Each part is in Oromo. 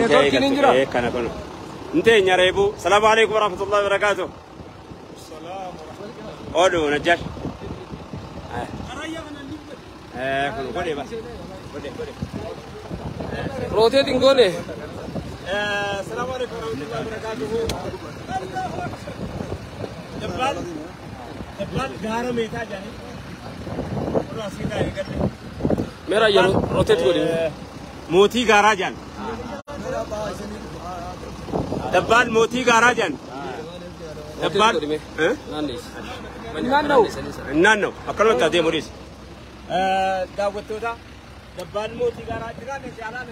Neetwoorkiin hin jira. Kana kun. Inteenya reebu. Salaamu alaikum warahmatullahi wabarakatuh. Odu Najjash. Kun godhe bas. Godhe godhe. Rotate hin goone. Salaamu alaikum warahmatullahi wabarakatuh. Dabbal dabbal gaara meetaa jedhanii. Oduu asii taa'ee gadde. Meera yeroo rotate godhe. Mootii gaaraa jedhan. Dabbal mootii gaaraa jedhan. Dabbal. Rotate godhe mee. Naanneessi. Naanna'u. Naanna'u. Akkanumatti adeemu dhiisi. Daawwattoota dabbal mootii gaaraa jiraanne jaalala.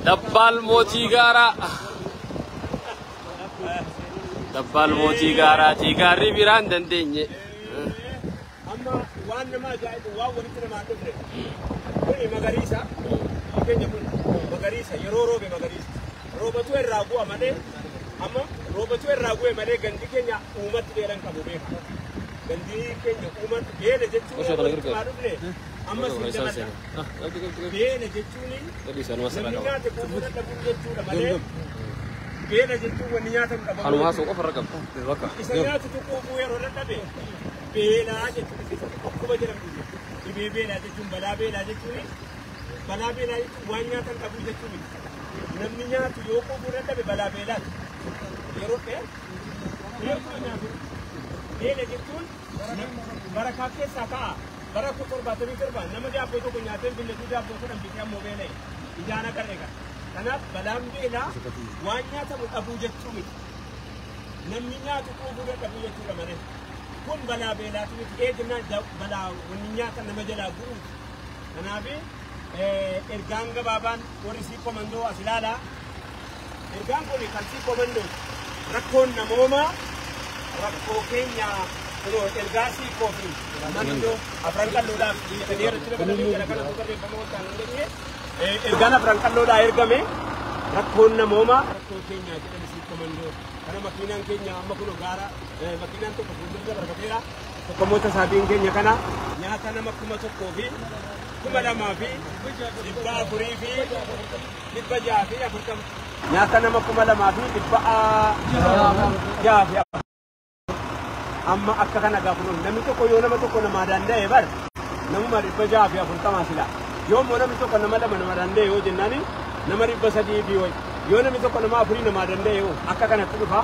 Dabbaal mootii gaaraa. Dabbaal mootii gaaraatii gaarri biraan dandeenye. Amma waan nama ajaa'ibu waan walitti namaa dhufne. Kuni magariisa. Keenya kun magariisa yeroo roobe magariisa. Roobatu irraa bu'a malee amma roobatu irraa bu'e malee gandi keenya uumatti beelan qabu beeku. Gandi keenya uumatti beela jechuun Osoo kana walitti gargaaru. namaa dhufne amma Osoo siin isaan dabalata. seena. Ah, qabdi qabdi qabdi. Beela jechuun Gadi isaan waan namni qaba. nyaate quufuu dadhabuu jechuudha malee beela jechuun wanni nyaatamu dhabamu. Kanuma haasa'u qofa irra qabdi. Bakka. Isa nyaatutu quufuu yeroo dadhabe beelaa jechuudha. Dhukkuba jedhamtu dhibee beelaa jechuun balaa beelaa jechuun balaa beelaa jechuun waan nyaatan dhabuu jechuu miti. Namni nyaatu yoo quufuu dadhabe balaa beelaati. Yeroo ta'e nyaatu beela jechuun barakaa keessaa ka'a. Bara 77 nama daabboo tokko nyaatee binneetu daabboo 10 bitee ammoo beela'e ijaan agarre qaba. Kanaaf balaan beelaa waan nyaatamu dhabuu jechuu miti. Namni nyaatu quufuu dadhabuu jechuudha malee. Kun balaa beelaatu miti. Ee jennaan balaa wanni nyaata nama jalaa gu'uuti. Kanaaf ergaan gabaabaan warri sii komandoo as ilaalaa. Ergaan kun kan sii komandoo rakkoon namoomaa rakkoo keenya kunoo ergaa sii koofi mandoo afran qalloodhaaf dhiyeessanii irratti dabalanii jala kana barreeffama wanta hin dandeenye. Ergaan afran qalloodhaa ergame rakkoon namoomaa rakkoo keenyaa jedhame sii komandoo. Kana makiinaan keenya amma kunoo gaara makiinaan tokko fuuldura barbateera. Tokko moota saatiin keenya kana nyaata nama 1000 fi 2400 fi 640. Nyaata nama 2640 amma akka kana gaafa namni tokko yoo nama tokko namaa danda'e bar namuma 640 sila. Yoo immoo namni tokko nama lama nama danda'e yoo jennaani nama 300 fi wayi. Yoo namni tokko nama afurii namaa danda'e yoo akka kanatti dhufa.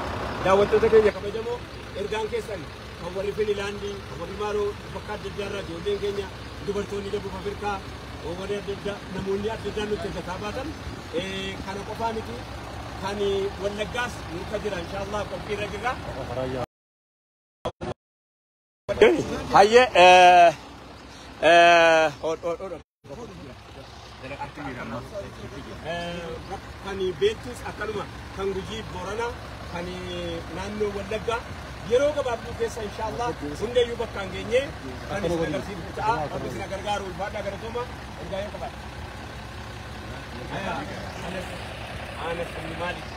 Daawwattoota keenya kabajamoo ergaan keessan kan warri Finilaandii kan warri Maaroo bakka adda addaa irraa ijoolleen keenya dubartoonni Dabub Afrikaa warri adda addaa namoonni adda addaa nutti hojjetaa baatan kana qofaa miti kan Wallaggaas nurka jira inshaallah qophiirra jirra. Hayyee kan beektus akkanuma kan Gujii Booranaa kan naannoo Wallaggaa yeroo gabaabduu keessa inshaallah hundayyuu bakka hin geenye kan isin agarsiifnu ta'a. Rabbi isin gargaaru ulfaadhaa galatooma ergaa yoo qabaate. Anas ibn Malik.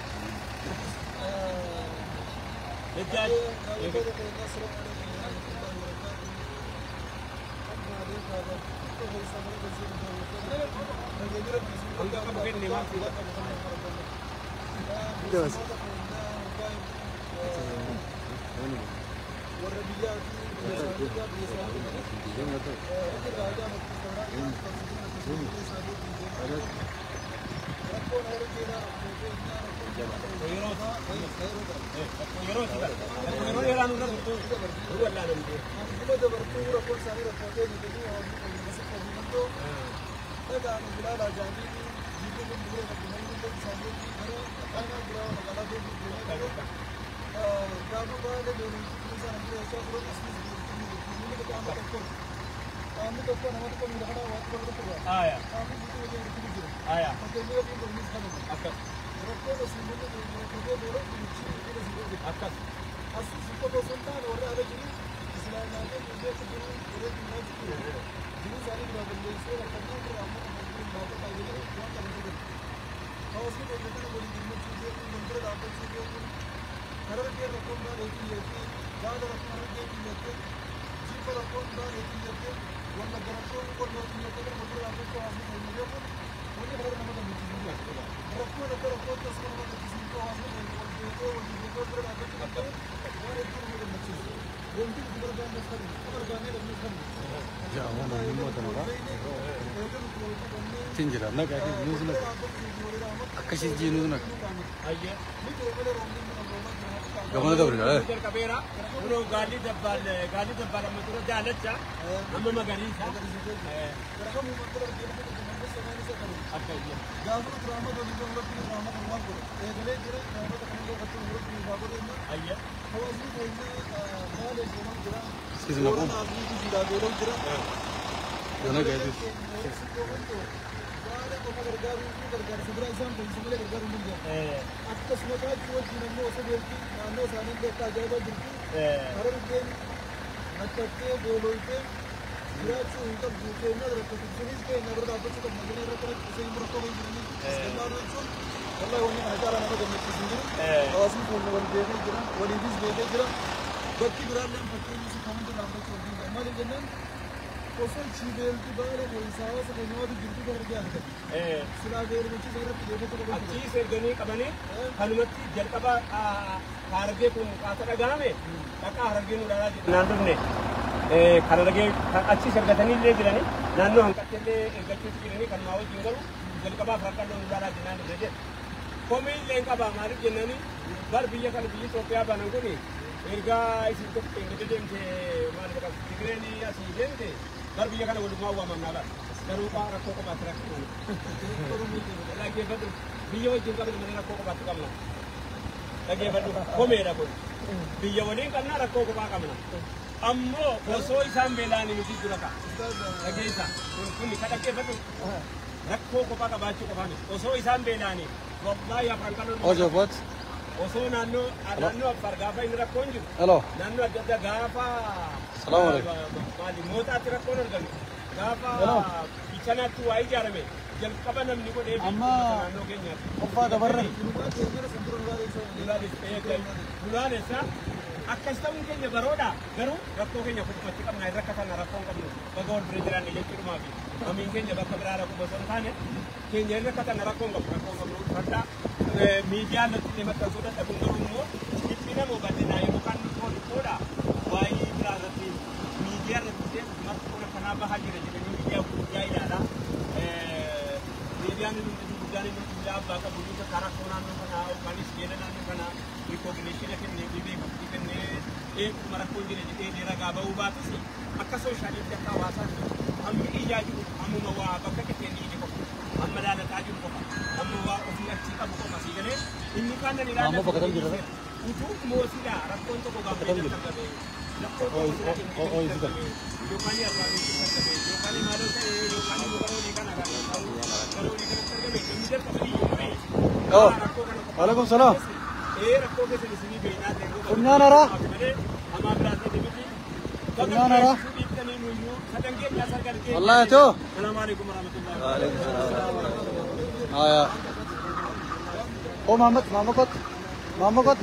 Dajjal. Hanga qabu kenne maal fi Warra biyyaa fi biyya isaanii biyya isaanii rakkoon harargeedhaa rakkoo keenyaa Yeroo yeroo dheeraa nurra turtu nu wallaanamte. Hanguma dabartuu rakkoon isaanii rakkoo keenya jedhuu hawaasni keenya dhagaan bilaalaa jaanii jiilli kun dura qabdu isaanii gara aanaa biraa magaalaa deemuu gaafa baala deemuu isaan bira jechaa turan asii qaama tokko qaamni tokko nama tokko miidha kana waan tokko tokko qaamni guutuu wajjin walitti jira fakkeenyi yookiin qormiis kanuma rakkoon asii mul'atu rakkoo beela asii asii si qofa osoo hin taane warra ala jiru islaamaalee beeku jiru warra jiru jiru jiru isaanii biraa balleessee rakkannaa irraa ammoo kan baafata jedhee waan qabatu jiru. Hawaasni keenya kana waliin gammachuu beekuun wal bira dhaabbachuu beekuun harargee rakkoon baalee xiyyeeffee baala rakkoon harargee xiyyeeffee jimma rakkoon baalee xiyyeeffee wallagga rakkoon qonnaa xiyyeeffee kana wal bira dhaabbachuu hawaasni keenya beekuun wanni kanarra nama gammachiisu jira. Tinjira naga news naga akkasii ji news naga gamana dabri gale jalqabeera kunoo gaalli dabbaal amma dura jaalacha amma magariisa Siz nakum yana geldi. Achii erganii qabanii kanumatti jalqaba harargee kun qaata dhagahame dhaqaa harargee nu dhaalaa jedhu. Naan dhufne kan harargee achii ergatanii illee jiranii naannoo hanqattee illee ergachuutti jiranii kanumaa wajjin garuu jalqabaaf harqalloo nu dhaalaa jennaan dhufne jedhe. Komii illee hin qabaa maaliif jennaani bar biyya kana biyyi Itoophiyaa banan kuni ergaa isin tokko hin deemte maal bakka Tigreen asii deemte bar biyya kana walumaa waamamnaa bara. Garuu rakkoo qofaatti rakkoo dhaggeeffadhu biyya wajjin qabnu malee rakkoo qofaatti qabna. Dhaggeeffadhu komeedha kun biyya waliin qabna rakkoo qofaa qabna. Ammoo osoo isaan beelaan nuti dura ka'a. Dhageessa kun ka dhaggeeffadhu rakkoo qofaa qabaachuu qofaa miti osoo isaan beelaan wallaahi afran qal'oo. Ojo what? Osoo naannoo Affaar gaafa inni rakkoon jiru. Hello. Naannoo adda addaa gaafa. Salaamu alaikum. Maali mootaatti rakkoon argame. Gaafa bichanaatti waa ijaarame jalqaba namni godhee amma naannoo keenyaatti. Qoffaa dabarra. Duraalessa akkas ta'uun keenya baroodha garuu rakkoo keenya kophaatti qabna irra kakkanna rakkoo hin qabnu baga wal bira jiraanne jechuudhumaa fi mamiin keenya bakka biraa rakkoo osoo hin taane keenya irra kakkanna rakkoo hin qabnu rakkoo hin qabnu fadhaa miidiyaa irratti illee maxxansuu dadhabuun garuu immoo dhiphina moo bal'inaa yookaan dhiphoo dhiphoodha waa'ee biraa irratti miidiyaa irratti illee marqoon akkanaa bahaa jira jedhanii miidiyaa gurguddaa ilaala. Miidiyaan inni guddaan inni guddaa abbaa qabu inni takka rakkoo naannoo kanaa yookaan iskeela naannoo kanaa rikoogineeshina kennee fi beekamtii kennee eeguma rakkoon jira jedhee ragaa ba'uu baatus akka sooshaaliitti akka hawaasaatti hammi ijaa jiru hammuma waa bakka qixxeenni ije qofa hamma laalataa jiru qofa hamma waa ofii achii qabu qofa sii galee inni kaan nan Ammoo bakka tam jira? Utuu mootiidha rakkoon tokko gaafee argame rakkoon tokko argame yookaan abbaa beeksisa argame yookaan maaloo ta'e yookaan garoolii kana garoolii kanatti argame namni jalqaba iyyuu malee Oh. rakkoo kana qofa. Alaikum salaam. Ee rakkoo keessan isinii beeknaa ta'e Funyaan haaraa? malee hamaa biraa ta'e miti. Funyaan haaraa? Dhiibtanii nuyyuu sadan keenya sagal keenya. Wallahi to. Salaamu alaikum warahmatullahi Alaikum salaam. Aya. O Muhammad, Muhammad kot. Muhammad kot.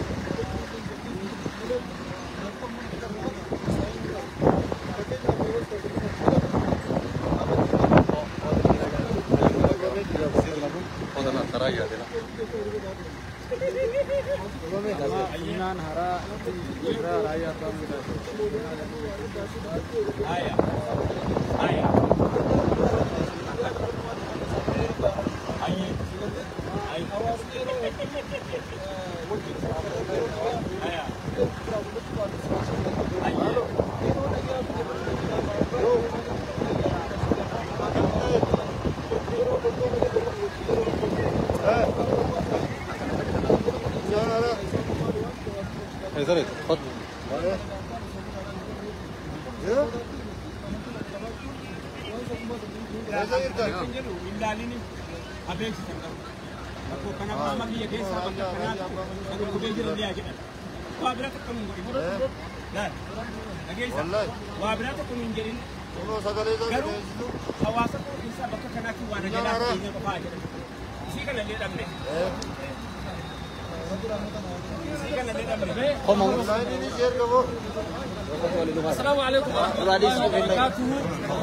Aya. Aya. Aye. Aye. Aya. Aye. Ezeret, kot. Jedhu ilaalini abeeksisan qabu. Rakkoo kana qaama biyya keessaa bakka kanaatti kan gurgudee jiran dhiyaa jedhan. Waa bira tokko nun godhin. Laal. Dhageessa. Waa bira tokko nun jedhin. Garuu hawaasa koo keessaa bakka kanaatti waan ajalaa keenya qofaa jedhan. Isii kana illee dhabne. Isii kana illee dhabne. Ko Muhammad. السلام عليكم ورحمة الله وبركاته.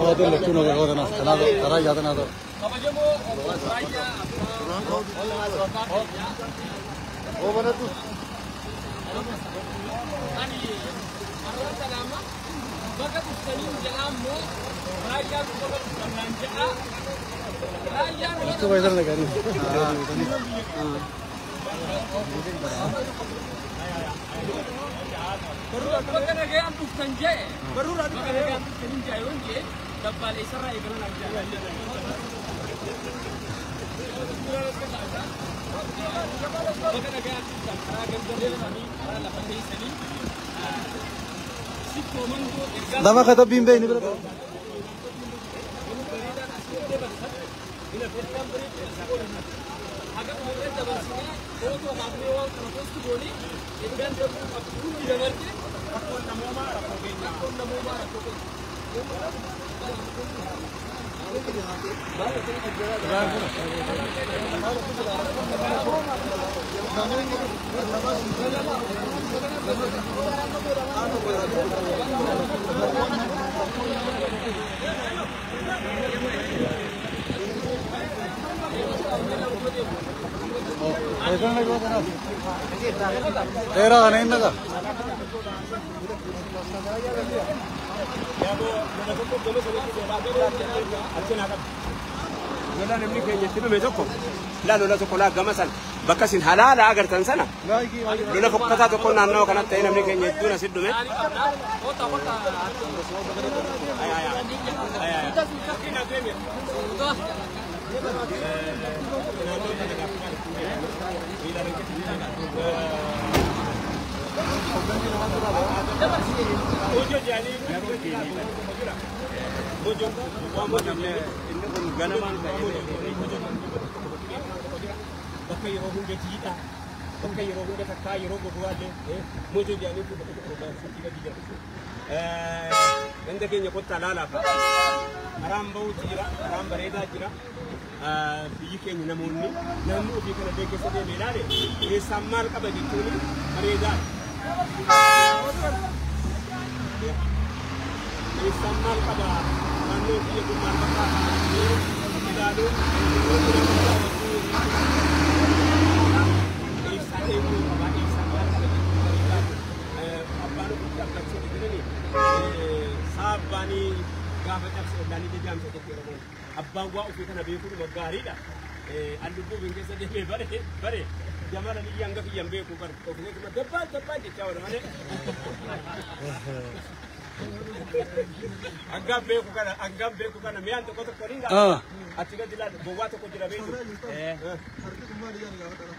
O de lo tuno go na tanado, tara ya tanado. Kabajamoo obbo Raayyaa Abbaa Ani arra salama baga dhuftaniin jedhaa immoo raayyaa baga dhuftan jedhaa. Raayyaan baga nagayaan dhuftan jee baga nagayaan dhuftaniin jee yoon jee dabbaalee isarraa eegalan argaa. Baga nagayaan dhuftan karaa ganda deemanii karaa lafa teessanii sikkoo mandoo ergaa. Dama katabbiin beeyni bira. Haga umurree dabarsinee footoo kaafnee waan kana posti goonee ergaan darbuu qabdu hundi dabarte Rakkoon namoomaa rakkoo keenya. Rakkoon namoomaa rakkoo keenya. Dheeraa kana inni dhagaa. Lola namni keenya itti dhume tokko laa lola tokko laa gama sana bakka isin halaala agartan sana lola fokkataa tokko naannoo kanatti ta'ee namni keenya hedduun asitti dhume. Bakka yeroo hunda jiidhaa bakka yeroo hunda takkaa yeroo goggogaa mojoo jedhanii bakka tokko gadi jira. Ganda keenya kottaa laalaaf karaan bahuutu jira karaan bareedaa jira. Biyyi keenya namoonni namni ofii kana illee keessa deemee ilaale keessaan maal qaba jechuun bareedaadha. Keessaan maal qaba naannoo biyya kun maal fakkaata ilaaluun ibsaan eeguu qaba ibsaan maal qaba jechuun bareedaadha. Abbaan ofii dhaabbachuu jedhanii saabbaanii gaafa cabse ollaanii jajaamsa jechuudha Oromoon. Abbaan waa ofii kana beekuun gaariidha. An lubbuu bin keessa deemee bare bare jamala ni hanga kiyyan beeku bare ofii kuma dabbaan dabbaan jechaa oola malee. Hangam beeku kana mi'aan tokko tokko ni ga'a. Achi gadi laata gowwaa tokko jira beeku. Harki kun maali jedhan gaafa dhala.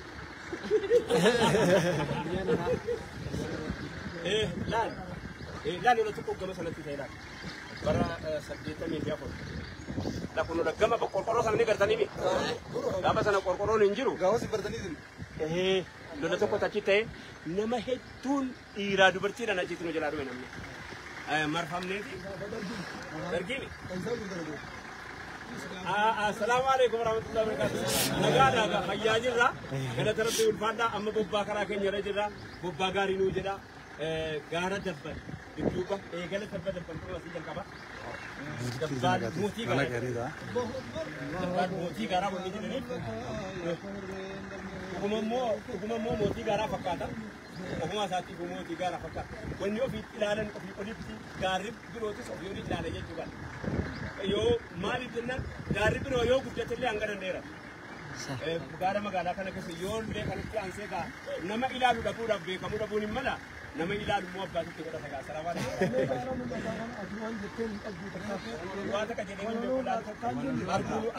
Laal laal lola tokko gama sanatti ta'e laal. Bara 84. Lakkun gama qorqorroo sana ni gartanii mi? Gaafa sana qorqorroon hin jiru. Gaafas hin bartanii jiru. Lola tokko achi ta'e nama hedduun dhiiraa dubartiidhaan achitti nu jalaa dhume namni. Marfamneeti. Dargiimi. Kan isaan gurguratu. Assalaamu alaikum warahmatullahi wabarakatuh. Nagaadha fayyaa jirra. Galata Rabbii ulfaadha. Amma bobbaa karaa keenya irra jirra. Bobbaa gaarii nuu jedha. Gaara dabban dudduuba eegala tabba dabban kun asii jalqaba. Dabbaan mootii gaaraa. Dabbaan mootii gaaraa wanni jedhaniif. Dhuguma immoo mootii gaaraa fakkaata. Ogummaa isaatti mootii gaaraa fakkaata. Wanni ofii ilaalan ofii olitti gaarri birootis ofii olitti ilaalan jechuudha. Yoo maaliif jennaan gaarri biroo yoo guddate illee hanga danda'eera. Gaara magaalaa kana keessa yoo illee kanatti aansee gaa nama ilaalu dhabuudhaaf beekamuu dhabuun hin mala. Nama ilaalu immoo abbaatutti godhata gaa salaam alaikum. Waa takka jedhee hin beeku laata.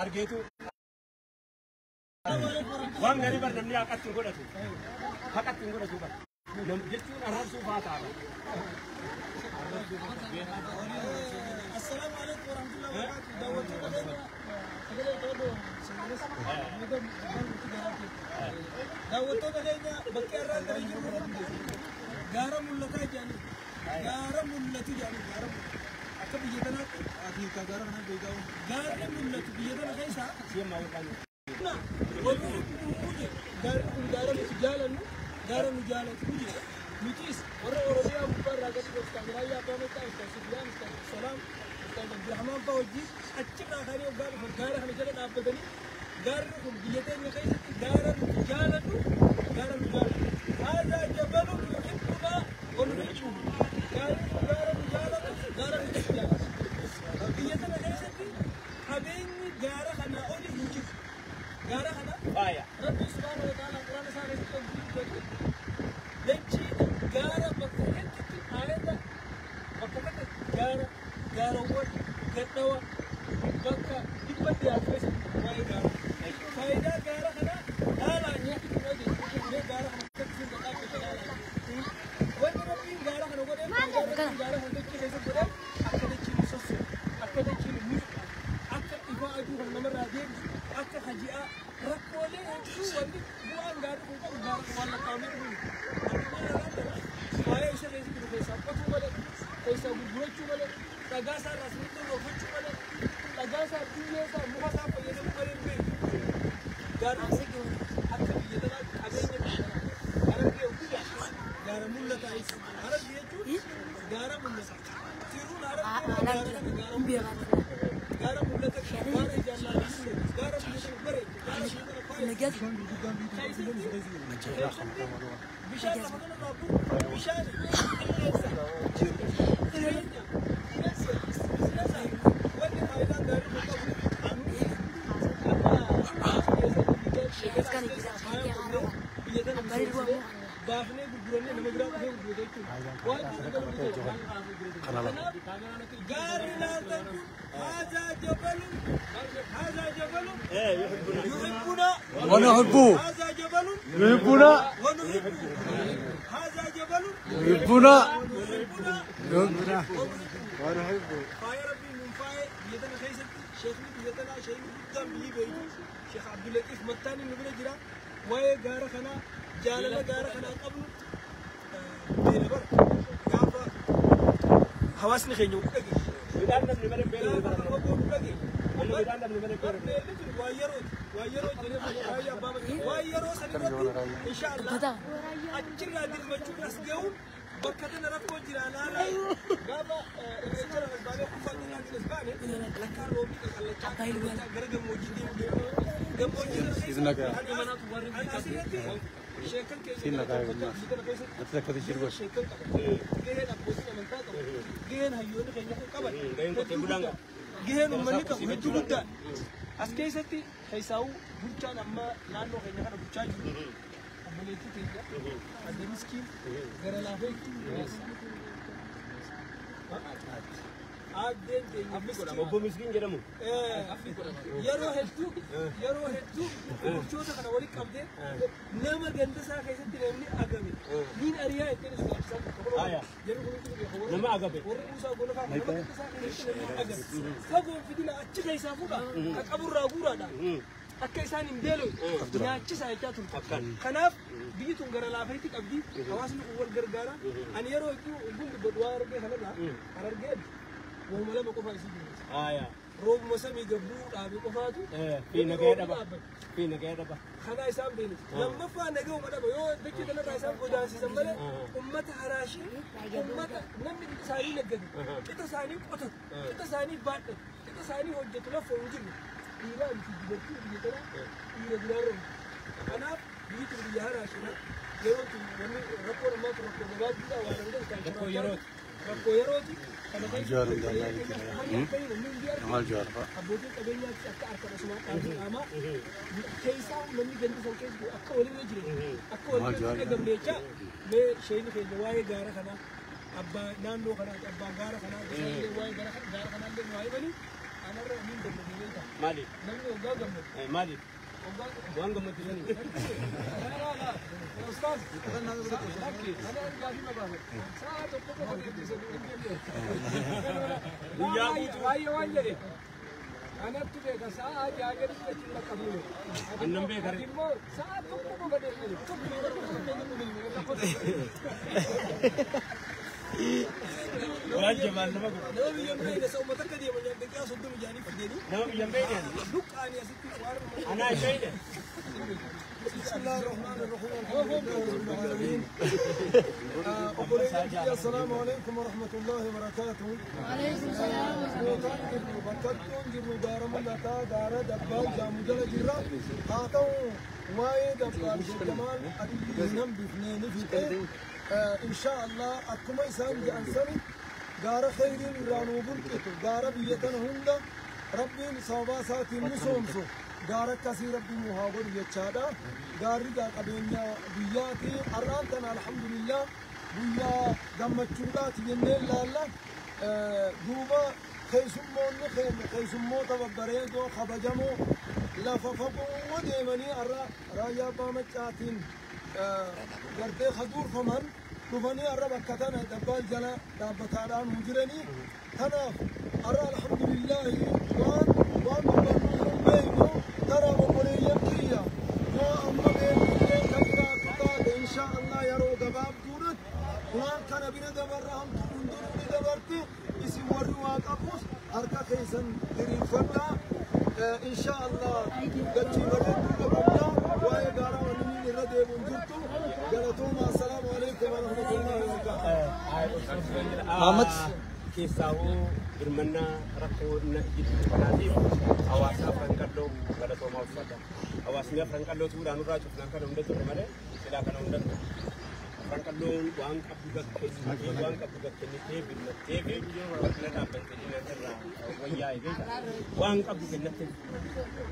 Argeetu. Waan gaarii bar namni haqatti hin godhatu. Haqatti hin godhatu bar. Jechuun arrabsuu fa'aa ta'a. Assalaamu alaikum warahmatullahi wabarakatuh. Daawwattoota keenya sagalee toodoo daawwattoota keenya bakkee irraa gara jiru gaara mul'ataa jedhanii gaara mul'atu jedhanii gaara akka biyya kanaatti Afrikaa gaara kanaan beekamu gaarri mul'atu biyya kana keessaa gaarri kun gaara nuti jaalannu gaara nu jaalatu jedha. Nutis warra Oromiyaa gubbaa irraa gadi Ustaaz Raayyaa Abbaa Macaa, Ustaaz Sufiyaan, Ustaaz Salaam, Ustaaz Abdurrahmaan fa'aa wajjin achirraa ka'anii waggaa dhufan gaara kana jala dhaabbatanii gaarri kun biyya teenya keessatti gaara nuti jaalannu gaara nu jaalannu. Haadha jabalu. Bishaan lafa kanarraa bu'u bishaan qilleensa jireenya biizinasa wanni faayidaan gaarii kun qabu biyya tana baafnee gurgurannee nama biraa dhufee gurgurate jechuudha. Waan kanaaf gaarri laaltan kun haazaa jabalun haazaa jabalun yuhibbuna ونحبه haazaa jabalun يحبنا ونحبه haazaa jabalun يحبنا yuhibbuna يحبنا faaya rabbiin nun faaye biyya tana keessatti sheekni biyya tanaa sheekni guddaan biyyi beeytu Sheekh Abdullatiif Mattaan inni bira jira waa'ee gaara kanaa jaalala gaara kanaa qabnu beela bara gaafa hawaasni keenya ugu dhage Midhaan dhabne malee beela gaafa fagoo ugu dhage Amma midhaan dhabne malee beela beelli tun waa yerooti waa yeroo jedhee raayyaa abbaa bakka waa yeroo san irratti inshaallah achirraa dirmachuun as ga'uun bakka tana rakkoo jira laalaa gaafa irreecha as baanee kubbaa kanaatiin as baane lakkaan roobni qaqallachaa gara gammoojjii deemu deemu gammoojjii irra asirratti sheekan keenya keessatti sheekan qaba gaheen abbootiin amantaa qabu gaheen hayyoonni keenya kun qaban gaheen uummanni qabu hedduu guddaa as keessatti keessaa'uu bulchaan amma naannoo keenya kana bulchaa jiru obboleettii keenya adde miskiin gara laafee addeen keenya miskiin Obbo Miskiin jedhamu. Yeroo hedduu bulchoota kana walitti qabdee nama ganda isaa keessatti namni agame niin ariyaa ittiin isu gaafsan jedhu kun Nama agabe. warri buusaa gonofaa nama ganda isaa keessatti namni agame fagoon fidina achi keessaa fuudha ka qaburraa guuraadha akka isaan hin beelofne nyaachisaa jechaa turte. Kanaaf biyyi tun gara laafeetti qabdi hawaasni kun wal gargaara ani yeroo hedduu hundi dubbadhu waa argee kanarraa harargee waanuma lama qofaa isii jiru. Aayaa. Roobuma samii gabbuu dhaabe qofaatu Fi nagaya dhaba. Fi nagaya dhaba. Kana isaan beenu. Lammaffaa nagahuma dhaba yoo dachee kanarraa isaan godaansisan malee ummata haraashii ummata namni qixa isaanii naggatu qixa isaanii qotatu qixa isaanii baadhatu qixa isaanii hojjetu lafa hin jirre dhiiraa miti dubartii biyya tanaa dhiira duraarra miti. Kanaaf biyyi tun biyya haraashiidha. Yeroo tun wanni rakkoon ammaa tun rakkoo gabaabduudha waan hanga Rakkoo yerooti. Rakkoo yerooti. Kana keessa abbootiin qabeenyaatti akka harka asumaa qaamaa keessaa namni gandi san keessa jiru akka walirra jiru akka walirra dhagamne jecha mee sheeni keenya waa'ee gaara kanaa abbaa naannoo kanaati abbaa gaara kanaa isaan waa'ee gaara kanaa illee nu haa himanii anarra niin gammadee beektaa Maaliif? namni waggaa gammadu Maaliif? waggaa Waan gammachiisanii. Ustaz, lakki, ana gaafii na baafadhe. Sa'a tokko qofa deebisee Guyyaa guutuu. Baay'ee waan jedhe. Anattu beeka sa'a ja'a gadi jechuun lakkaa'amu. Annan beeka. Ati immoo sa'a tokko qofa deebisee. Waan jabaan nama godhu. Nama biyya hin beekne uummata akka deeman daqiiqaa 30 jaanii fidanii Nama biyya hin beekne. luqqaanii asitti waan Anaa hin beekne. بسم الله الرحمن الرحيم الحمد لله رب العالمين. السلام عليكم ورحمة الله وبركاته. وعليكم السلام. Gootaan jirru bakkattuun jirru gaara mul'ataa gaara dabbaal jaamu jala jirra. Haa ta'u waa'ee dabbaal jajjamaan nan bifnee ni fixe. Insha Allah akkuma isaan jedhan sani gaara khayriin irraa nuu burqitu gaara biyya tana hunda rabbiin sababaa isaatiin nu soomsu gaara akkasii rabbiin nu haa godhu jechaadha. Gaarri gaa qabeenya biyyaati. Har'aan tana alhamdulillah guyyaa gammachuudhaati jennee laalla. Duuba keessummoonni keenya keessummoota babbareedoo kabajamoo lafa fagoo deemanii har'a raayyaa abbaa maccaatiin gartee kaduurfaman dhufanii har'a bakka tana dabbaal jala dhaabbataadhaan nu jiranii. Kanaaf har'a alhamdulillaahi waan waan dubbannu hin beeknu tara obboleeyyan kiyya yoo amma beeknullee kan jiraatu taate insha Allah yeroo gabaabduudhaan waan kana bira dabarra hamtuu hundinuu ni dabarti isin warri waa qabus harka keessan diriirfadhaa insha Allah dachii bareedduu qabadhaa waa'ee gaaraa waliin irra deemuun jirtu galatooma assalaamu alaikum warahmatullahi wabarakaatuh. Ahmad. Keessaahuu birmannaa rakkoo jidduu kanaatiif hawaasa Afran Qalloo galatoomaa uffata. Hawaasni Afran Qalloo tuudhaan nurraa cufnaan kana hunda ture malee silaa kana hunda ture. Afran Qalloon waan qabdu gakkennitee waan qabdu gakkennitee birmattee fi bira dhaabbattee diinaan irraa wayyaa'e beeka. Waan qabdu kennattee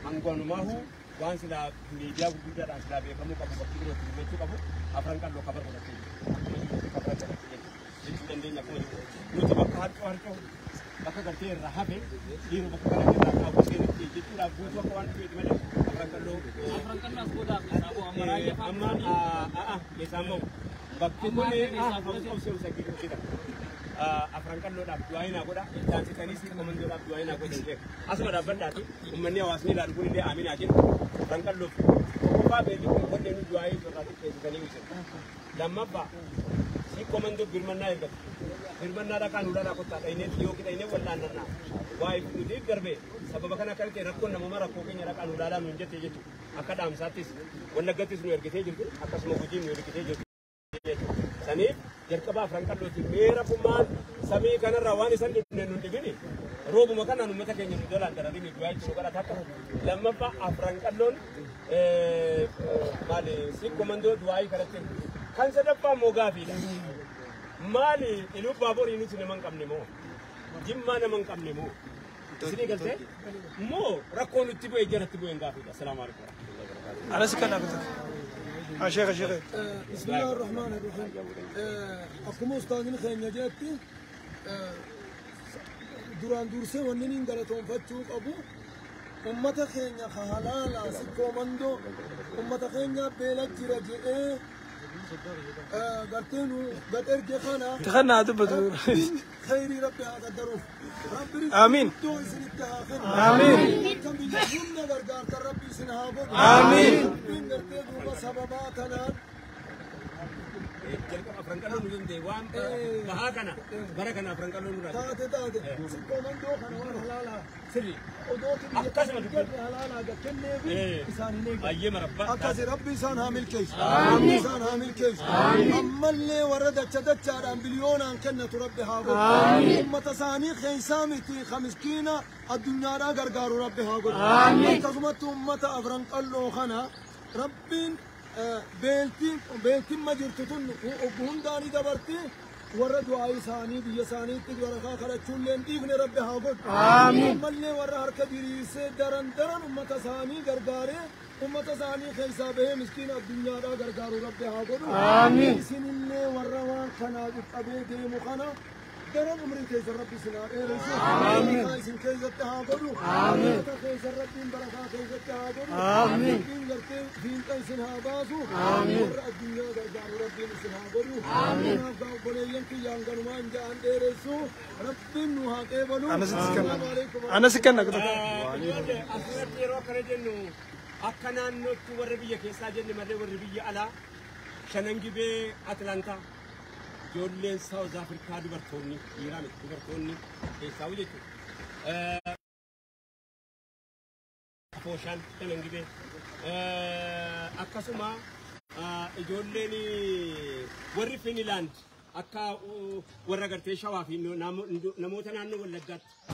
hangwaanumaahu waan silaa miidiyaa gurguddaadhaan silaa beekamuu qabu bakki birootti dubbachuu qabu Afran Qalloo kabar godhattee jiru. Akkuma jirutti kabar godhattee jiru. Jechuu dandeenya akkuma jiru. Nuti bakka harcoo harcoo bakka gartee irraa hafe dhiiruu bakka kana irraa qabu seenitti jechuudhaaf guutuu akka waan dhufeeti malee Afran Qalloo. Afran Qalloo as boodaaf keessaa bu'u amma raayyaa Amma keessaan bahu. Bakki kun Afran Qalloodhaaf du'aa hinaa godha. Taansitaniis komandoodhaaf du'aa hinaa godha. Asuma dhaabbadhaati uummanni hawaasni ilaalu kun illee aaminaa jedhu. Afran Qalloof tokkoffaa beelli kun qonnee nu du'aa irraa xiqqeessitanii ibsan. Lammaffaa si komandoo birmannaa ergatu. Birmannaa dhaqaan ulaalaa kottaa dhaynee yoo qixaynee wal'aannannaa. Waa'ee nuti darbe sababa kana akka ta'e rakkoon namummaa rakkoo keenya dhaqaan ulaalaa nuun jette jechuudha. Akka dhaamsaattis Wallaggattis nu ergitee jirti akkasuma Gujiin nu ergitee jirti. Saniif jalqaba Afran Qallootiin mee rabbumaan samii kanarraa waan isan dhibne nun dhibini roobuma kanaan uummata keenya nu jalaan dararini du'aa jechuun godhata akka lammaffaa Afran Qalloon maali si komandoo du'aa kadhatte kan sadaffaa immoo gaafiidha. Maali Iluu Baaborii nuti nama hin qabne moo Jimmaa nama hin qabne moo isinii galtee moo rakkoo nutti bu'e jalatti bu'e hin gaafiidha. Assalaamu alaikum warahmatullahi wabarakatuh. أنا سكن أبدا شيخ شيخ. بسم الله الرحمن الرحيم. Akkuma ustaazin keenya jetti duraan dursee wanni niin galatoonfachuu qabu ummata keenya ka halaalaa sikkoo mandoo ummata keenya beela jira jedhee gartee nu gad erge kana تخنى دبت. Rabbiin khayrii rabbi haa qaddaruuf. Rabbi Amiin. iddoo isinitti haa kennu. Amiin. Kan biyya hunda gargaartan rabbi isin haa godhu. Amiin. Rabbiin gartee duuba sababaa kanaan Jalqaba Afran Qalloo nu danda'e waan bahaa kana bara kana Afran Qalloo nurraa taate taate sikkoo mandoo kana waan halaalaa sirri odoo biyya Akkasuma dubbatu. halaalaa gad kenneefi isaan hin eegan. Baay'ee marabbaa. Akkasi rabbi isaan haa milkeessu. Rabbi isaan haa milkeessu. Ammallee warra dacha dachaadhaan biliyoonaan kennatu rabbi haa godhu. Ummata isaanii keessaa miti ka miskiina addunyaadhaa gargaaru rabbi haa godhu. Akkasumatti ummata Afran Qalloo kana rabbiin beeltiin ma jirtu tun hundaanii dabarti warra du'aa isaanii biyya isaaniitti barakaa kadhachuullee hin dhiifne rabbi haa godhu. Ammallee warra harka diriirsee daran daran ummata isaanii gargaaree ummata isaanii keessaa bahee miskiina addunyaadhaa gargaaru rabbi haa godhu. Isinillee warra waan kanaa qabee deemu kana daran umrii keessan rabbi isin haa dheeressu. Barakaa isin keessatti haa godhu. Barakaa keessan rabbiin barakaa keessatti haa godhu. Rabbiin gartee fiinxa isin haa baasu. Warra addunyaa gargaaru rabbiin isin haa godhu. Kanaaf obboleeyyan kiyyaan ganumaan ja'an dheeressu. Rabbiin nu haa qeebalu. أنا سكن Assalaamu alaikum. أنا سكن Ijoollee asirratti yeroo akkana jennu akka naannootti warra biyya keessaa jenne malee warri biyya alaa shanan gibee Atlaantaa ijoolleen Saawuz Afrikaa dubartoonni dhiiraa miti dubartoonni keessaa jechuudha. Afooshaan shanan gibee akkasuma ijoolleen warri Finilaand akka warra gartee shawaa fi namoota naannoo Wallaggaatti.